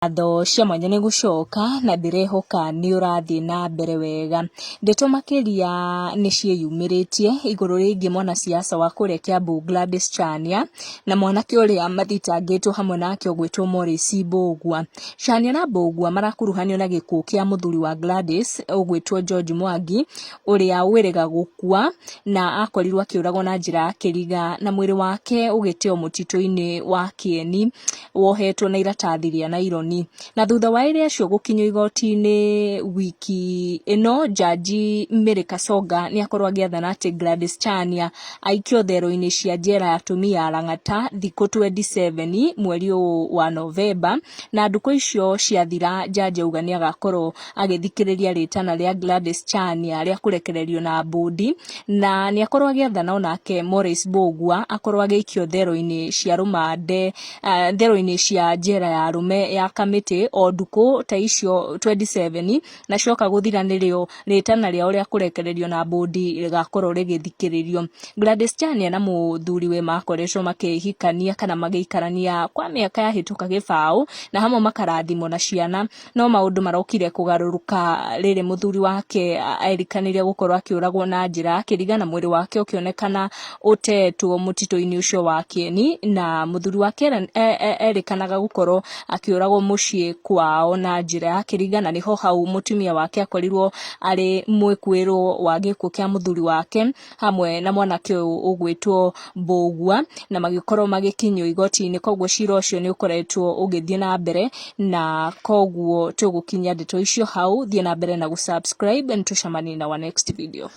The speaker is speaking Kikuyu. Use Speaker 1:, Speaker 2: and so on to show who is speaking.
Speaker 1: Ngatho cia mwanya nĩ gũcoka na ndĩrehoka nĩ ũrathiĩ na mbere wega. Ndeto makĩria nĩ ciĩyumĩrĩtie igũrũ rĩgiĩ mwanasiasa wa kũrĩa Kiambu Gladys Chania na mwanake ũrĩa mathitangĩtwo hamwe nake ũgwĩtwo Maurice Mbũgua. Chania na Mbũgua marakuruhanio na gĩkuũ kĩa mũthuri wa Gladys ũgwĩtwo George Mwangi ũrĩa wĩrĩga gũkua na akorirwo akĩũragwo na njĩra ya kĩriga na mwĩrĩ wake ũgĩteo mũtitũ-inĩ wa Kĩeni wohetwo na iratathi rĩa naironi. Na thutha wa erĩ acio gũkinyio igoti-inĩ wiki ĩno, Jaji Mary Kasonga nĩ akorwo agĩathana atĩ Gladys Chania aikio thero-inĩ cia njera ya atumia ya Lang'ata thikũ 27 mweri ũyũ wa Novemba, na ndukũ icio ciathira jaji auga nĩ agakorwo agĩthikĩrĩria rĩtana rĩa Gladys Chania rĩa kũrekererio na mbũndi, na nĩ akorwo agĩathana onake Maurice Mbũgua akorwo agĩikio thero-inĩ cia rũmande thero-inĩ cia njera ya arũme ya Kamĩtĩ o ndukũ ta icio 27 na cioka gũthira nĩrĩo rĩtana rĩao rĩa kũrekererio na mbũndi rĩgakorwo rĩgĩthikĩrĩrio. Gladys Chania na mũthuriwe makoretwo makĩhikania kana magĩikarania kwa mĩaka yahĩtũka gĩbaũ na hamwe makarathimwo na ciana. No maũndũ marokire kũgarũrũka rĩrĩ mũthuri wake erikanire gũkorwo akĩũragwo na njĩra ya kĩriga na mwĩrĩ wake ũkĩonekana ũtetwo mũtitũ-inĩ ũcio wa Kĩeni na mũthuri wake erĩkanaga gũkorwo akĩũragwo mũciĩ kwao na njĩra ya kĩriga na nĩho hau mũtumia wake akorirwo arĩ mwĩkuĩrwo wa gĩkuũ kĩa mũthuri wake. Hamwe na mwanake ũyũ ũgwĩtwo Mbũgua na magĩkorwo magĩkinyio igoti-inĩ, koguo cira ũcio nĩ ũkoretwo ũgĩthiĩ na mbere na koguo tũgũkinyia ndeto icio hau. Thiĩ na mbere na gũ subscribe, nĩ tũcemanie in our next video.